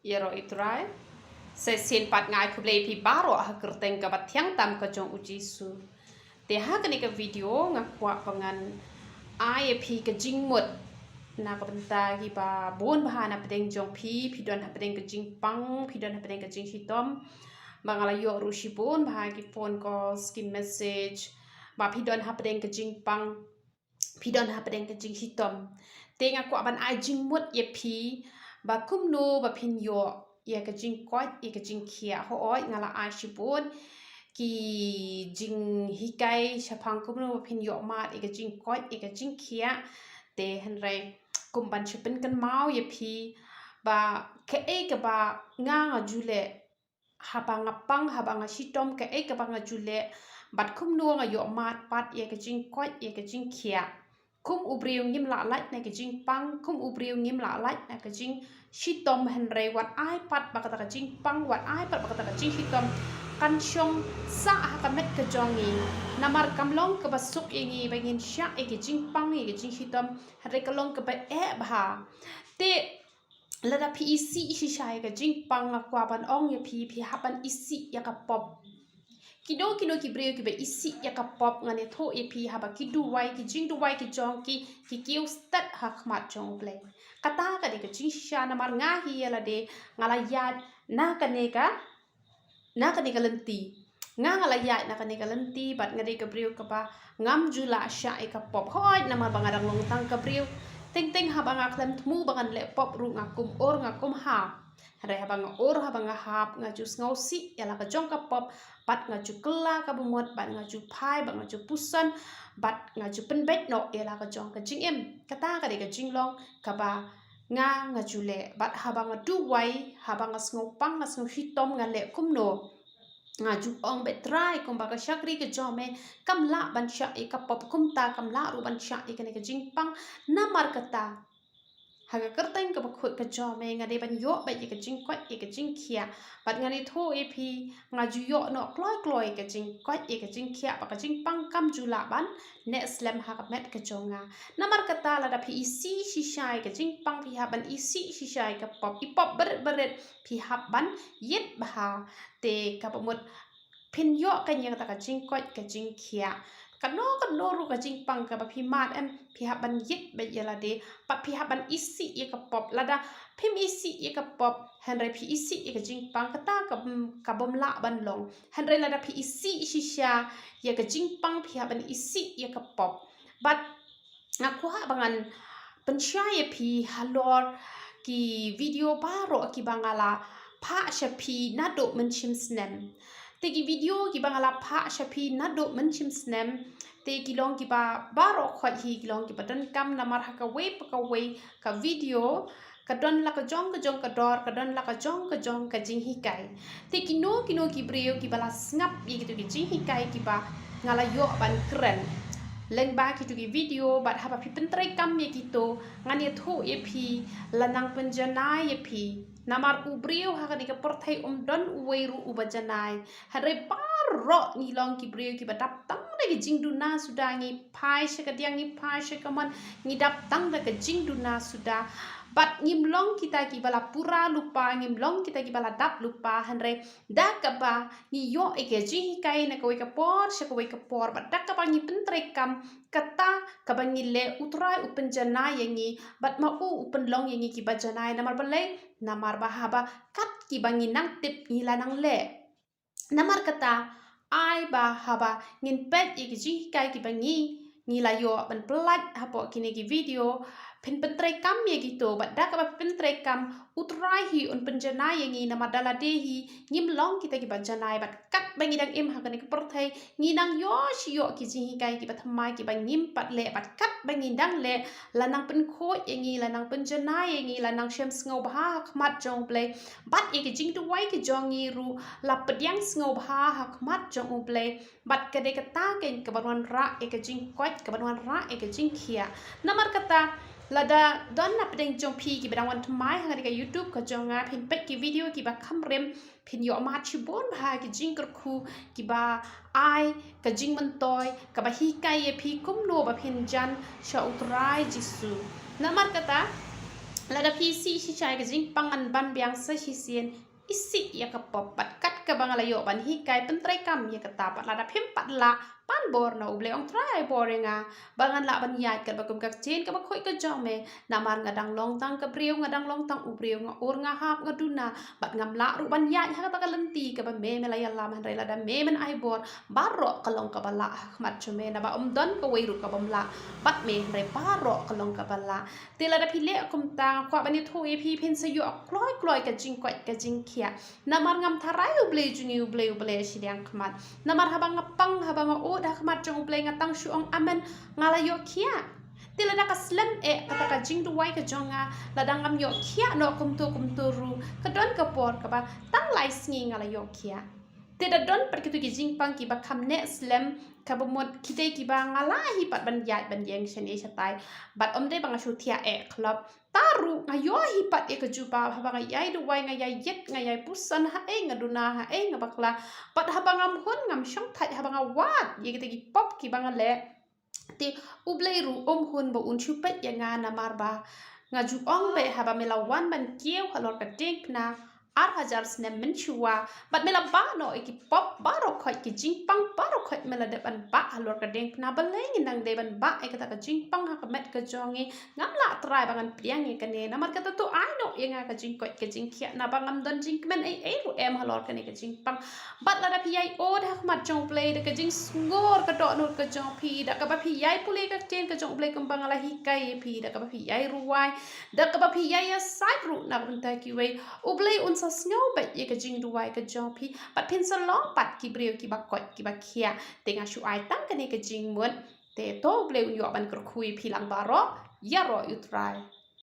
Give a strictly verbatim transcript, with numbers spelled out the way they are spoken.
Ïaroh ïa u Trai. Sa shisien pat nga ai khublei ïa phi baroh ha ka kyrteng kaba thiang tam ka jong u Jisu. Te ha kane ka video nga kwah ba ngan ai ïa phi ka jingmut na ka bynta kiba bun bha na pdeng jong phi, phi don ha pdeng ka jingpang, phi don ha pdeng ka jingshitom. Ba nga la ïoh ruh shibun bha ki phone calls, ki message, ba phi don ha pdeng ka jingpang, phi don ha pdeng ka jingshitom. Te nga kwah ban ai jingmut ïa phi ba kumno ba phin ïoh ïa ka jingkoit ïa ka jingkhiah. Hooid, nga la ai shibun ki jinghikai shaphang kumno ba phin ïoh mad ïa ka jingkoit ïa ka jingkhiah. Te hynrei kum ban shu pynkynmaw ïa phi ba kaei kaba nga nga ju leh haba nga pang, haba nga shitom, kaei kaba nga ju leh, bad kumno nga ïoh mad pat ïa ka jingkoit ïa ka jingkhiah. Kum u briew ngim lah lait na ka jingpang, kum u briew ngim lah lait na ka jingshitom, hynrei wat ai pat ba kata ka jingpang, wat ai pat ba kata ka jingshitom kan shong sah ha ka met ka jong ngi. Namar kam long kaba suk ïa ngi ba ngin shah ïa ka jingpang ïa ka jingshitom, hynrei ka long kaba eh bha. Te lada phi isih shisha ïa ka jingpang, nga kwah ban ong ïa phi, phi hap ban isih ïa ka pop. Kino kino ki briew kiba isih ïa ka pop, ngan ïathuh ïa phi, haba ki duwai, ki jingduwai ki jong ki, ki kiew stet ha khmat jong U Blei. Kata ka dei ka jingshisha. Namar nga hi ïalade nga la ïaid na kane ka na kane ka lynti. Nga nga la ïaid na kane ka lynti bad nga dei ka briew kaba ngam ju lah shah ïa ka pop. Hooid, namar ba nga dang long tang ka briew. Teng teng haba nga khlem thmu ba ngan leh pop ruh nga kum ur, nga kum hap. Hynrei haba nga ur, haba nga hap, nga ju sngewsih ïa la ka jong ka pop, bad nga ju kylla kaba mut, bad nga ju phai, bad nga ju puson, bad nga ju pynbeit noh ïa la ka jong ka jingim. Kata ka dei ka jinglong kaba nga nga ju leh. Bad haba nga duwai, haba nga sngewpang, nga sngewshitom, nga leh kumno? Nga ju ong, Bad Trai, kumba ka shakri ka jong me kam lah ban shah ïa ka pop, kumta kam lah ruh ban shah ïa kane ka jingpang. Namar kata, ha ka kyrteng kaba khuid ka jong me, nga dei ban ïoh beit ïa ka jingkoit ïa ka jingkhiah. Bad ngan ïathuh ïa phi, nga ju ïoh noh kloi kloi ïa ka jingkoit ïa ka jingkhiah, bad ka jingpang kam ju lah ban neh slem ha ka met ka jong nga. Namar kata, lada phi isih shisha ïa ka jingpang, phi hap ban isih shisha ïa ka pop. I pop bret bret phi hap ban ïit bha. Te kaba mut phin ïoh kane kata ka jingkoit ka jingkhiah. Kano kano ruh ka jingpang kaba phi mad, em, phi hap ban ïit beit ïalade, bad phi hap ban isih ïa ka pop. Lada phim isih ïa ka pop, hynrei phi isih ïa ka jingpang, kata ka bym, ka bym lah ban long. Hynrei lada phi isih shisha ïa ka jingpang, phi hap ban isih ïa ka pop. Bad nga kwah ba ngan pynshai ïa phi halor ki video baroh kiba nga la phah sha phi naduh mynshem snem. Te ki video kiba nga la phah sha phi naduh mynshem snem, te ki long kiba baroh khoit hi ki long kiba donkam, namar ha kawei pa kawei ka video ka don la ka jong ka jong ka dor, ka don la ka jong ka jong ka jinghikai. Te kino kino ki briew kiba la sngap ïa kito ki jinghikai kiba nga la ïoh ban kren lyngba kito ki video, bad haba phi pyntreikam ïa kito, ngan ïathuh ïa phi, la nang pynjanai ïa phi. Namar u briew ha kane ka pyrthei um don uwei ruh uba janai. Hynrei baroh ngi long ki briew kiba dap tang da ki jingduna suda, ngi phai sha kadiang, ngi phai sha kamon, ngi dap tang da ka jingduna suda. Bad ngim long kita kiba la pura lypa, ngim long kita kiba la dap lypa, hynrei da kaba ngi ïoh ïa ka jinghikai na kawei ka por sha kawei ka por, bad da kaba ngi pyntreikam, kata kaba ngi leh, U Trai u pynjanai ïa ngi, bad ma u u pynlong ïa ngi kiba janai. Namar balei? Namar ba haba kat kiba ngi nang tip ngi la nang leh. Namar kata, ai ba haba ngin peit ïa ki jinghikai kiba ngi, ngi la ïoh ban pyllait hapoh kine ki video, phin pyntreikam ïa kito, bad da kaba phin pyntreikam, U Trai hi un pynjanai ïa ngi, namar da lade hi ngim long kita kiba janai, bad katba ngi dang im ha kane ka pyrthei, ngi nang ïoh shi ïoh ki jinghikai kiba thymmai kiba ngim pat leh, bad katba ngi dang leh, la nang pynkhuid ïa ngi, la nang pynjanai ïa ngi, la nang shem sngewbha ha khmat jong U Blei, bad ïa ki jingduwai ki jong ngi ruh la pdiang sngewbha ha khmat jong U Blei. Bad ka dei kata keiñ kaban wanrah ïa ka jingkoit, kaban wanrah ïa ka jingkhiah. Namar kata, lada don na pdeng jong phi kiba dang wan thymmai ha kane ka YouTube ka jong nga, phin peit ki video kiba kham rim, phin ïoh mad shibun bha ki jingkyrkhu kiba ai ka jingmyntoi, kaba hikai ïa phi kumno ba phin jan sha U Trai Jisu. Namar kata, Lada phi isih shisha ïa ka jingpang, ngan ban biang sa shisien, isih ïa ka pop, bad kat kaba nga la ïoh ban hikai, pyntreikam ïa kata, bad lada phim pat lah, pan bor na U Blei. Ong Trai, ai bor ïa nga ba ngan lah ban ïaid katba kum ka ktien kaba khuid ka jong me. Namar nga dang long tang ka briew, nga dang long tang u briew, nga ur, nga hap, nga duna, bad ngam lah ruh ban ïaid ha kata ka lynti kaba me, me la ïalam. Hynrei lada me men ai bor, baroh ka long kaba lah ha khmat jong me, naba ym don kawei ruh kabym lah bad me, hynrei baroh ka long kaba lah. Te lada phi leh kumta, nga kwah ban ïathuh ïa phi, phin sa ïoh kloi kloi ka jingkoit ka jingkhiah. Namar ngam tharai U Blei jong ngi, U Blei uba leh shiliang khmat. Namar haba nga pang, haba nga ud ha khmat jong U Blei, nga tang shu ong amen, nga la ïoh khiah. Te lada ka slem eh kata ka jingduwai ka jong nga, lada ngam ïoh khiah noh kumto kumto ruh, ka don ka por kaba tang lai sngi nga la ïoh khiah. Te da don pat kito ki jingpang kiba kham neh slem, kaba mut ki dei kiba nga lah hi pat ban ïaid ban ïeng shane shatai. Bad ym dei ba nga shu thiah eh khlop. Te ruh nga ïoh hi pat ïa ka jubab, haba nga ïai duwai, nga ïai ïit, nga ïai puson, haei nga duna, haei nga bakla. Bad haba ngam hun, ngam shongthait, haba nga wad ïa kita ki pop kiba nga leh, te U Blei ruh um hun ba un shu peit ïa nga, namar ba nga ju ong beit, haba me la wan ban kiew halor ka diengphna ar hajar snem mynshuwa, bad me la bah noh ïa ki pop baroh khoit, ki jingpang baroh khoit me la dep ban bah halor ka diengphna. Balei ngin nang dei ban bah ïa kata ka jingpang ha ka met ka jong ngi? Ngam lah Trai ba ngan pdiang ïa kane, namar kata to ai noh ïa nga ka jingkoit ka jingkhiah, naba ngam don jingkmen ei ei ruh em halor kane ka jingpang. Bad lada phi ïai ud ha khmat jong U Blei da ka jingsngur ka dohnud ka jong phi, da kaba phi ïai pule ka ktien ka jong U Blei kumba nga la hikai ïa phi, da kaba phi ïai ruwai, da kaba phi ïai ïasaid ruh na ka bynta kiwei, U Blei un sa sngew beit ïa ka jingduwai ka jong phi, bad phin sa long pat ki briew kiba koit kiba khiah. Te nga shu ai tang kane ka jingmut. Te to U Blei un ïoh ban kyrkhu ïa phi lang baroh. Ïaroh ïa U Trai.